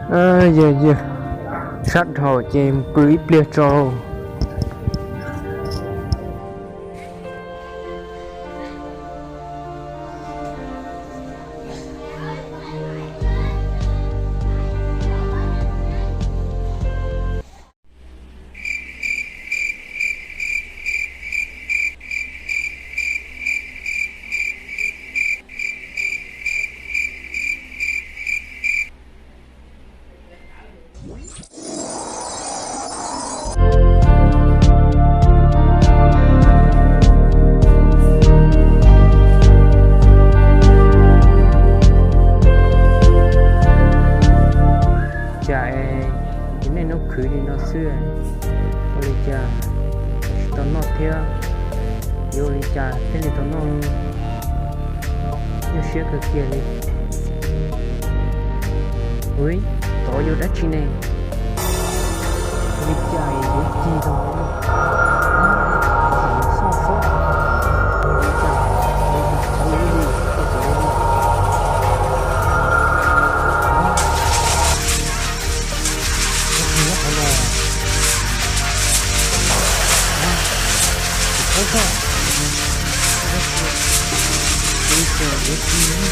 Yog, yog sab dhau ces mus pw ib pliag tso. Cas es nej nub khwv li no xwb, ua li cas tsis tau noj thiab? Yuav ua li cas thiaj li tau noj? Nyuaj siab kawg kiag li. Ui, tod yuav dab tsi ne? Ua li cas yuav cig tau? Xoj xoj, ua li cas yuav tau li, tsis nyob qhov no. Tsis paub txog. Ua li cas yuav cig li.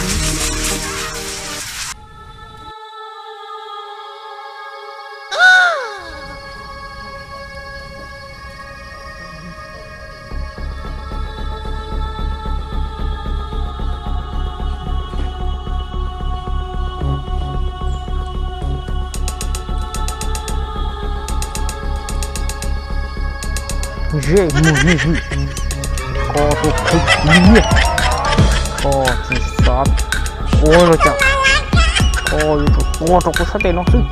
Zej muag nej vwm, koj tuaj qhwv kuv liag, koj tsis xav ua los cas, koj yuav tsum tuag rau kuv sab tes no xwb.